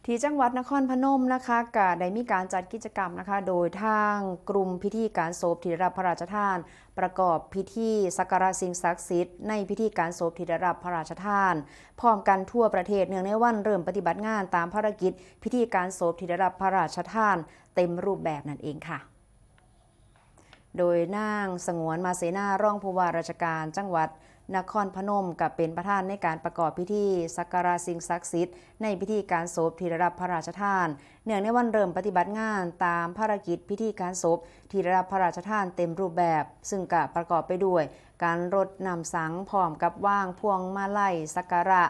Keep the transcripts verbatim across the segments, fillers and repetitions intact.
ที่จังหวัดนครพนมนะคะ ก็ได้มีการจัดกิจกรรมนะคะ โดยทางกลุ่มพิธีการศพที่ได้รับพระราชทาน ประกอบพิธีสักการะสิ่งศักดิ์สิทธิ์ในพิธีการศพที่ได้รับพระราชทาน พร้อมกันทั่วประเทศ เนื่องในวันเริ่มปฏิบัติงานตามภารกิจพิธีการศพที่ได้รับพระราชทานเต็มรูปแบบนั่นเองค่ะ โดยนางสงวน มาเสนา รองผู้ว่าราชการจังหวัดนครพนม ก็เป็นประธานในการประกอบพิธีสักการะสิ่งศักดิ์สิทธิ์ในพิธีการศพที่ได้รับพระราชทาน เนื่องในวันเริ่มปฏิบัติงานตามภารกิจพิธีการศพที่ได้รับพระราชทานเต็มรูปแบบ ซึ่งก็ประกอบไปด้วยการรดน้ำสังพร้อมกับวางพวงมาลัยสักการะ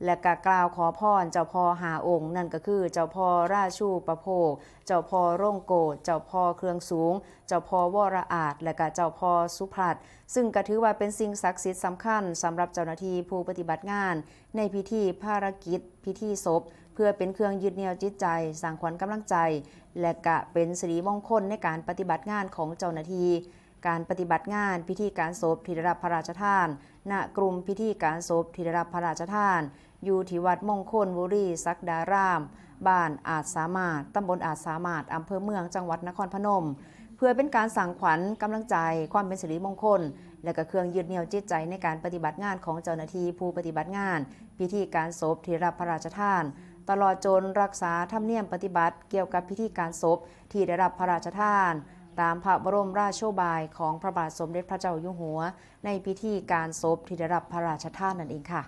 และก็กล่าวขอพรเจ้าพ่อห้าองค์ นั่นก็คือเจ้าพ่อราชูปโภค เจ้าพ่อโรงโกฐ เจ้าพ่อเครื่องสูง เจ้าพ่อวรอาช และก็เจ้าพ่อสุพรัตน์ ซึ่งก็ถือว่าเป็นสิ่งศักดิ์สิทธิ์สำคัญสำหรับเจ้าหน้าที่ผู้ปฏิบัติงานในพิธีภารกิจพิธีศพ เพื่อเป็นเครื่องยึดเหนี่ยวจิตใจ สร้างขวัญกำลังใจ และก็เป็นสิริมงคลในการปฏิบัติงานของเจ้าหน้าที่ การปฏิบัติงานพิธีการศพที่ได้รับพระราชทาน ณ กลุ่มพิธีการศพที่ได้รับพระราชทาน อยู่ที่วัดมงคลบุรีศักดาราม บ้านอาจสามารถ ตำบลอาจสามารถ อำเภอเมือง จังหวัดนครพนม เพื่อเป็นการสร้างขวัญกำลังใจ ความเป็นสิริมงคล และก็เครื่องยึดเหนี่ยวจิตใจในการปฏิบัติงานของเจ้าหน้าที่ผู้ปฏิบัติงานพิธีการศพที่ได้รับพระราชทาน ตลอดจนรักษาธรรมเนียมปฏิบัติเกี่ยวกับพิธีการศพที่ได้รับพระราชทาน ตามพระบรมราโชบายของพระบาทสมเด็จพระเจ้าอยู่หัว ในพิธีการศพที่ได้รับพระราชทานนั่นเองค่ะ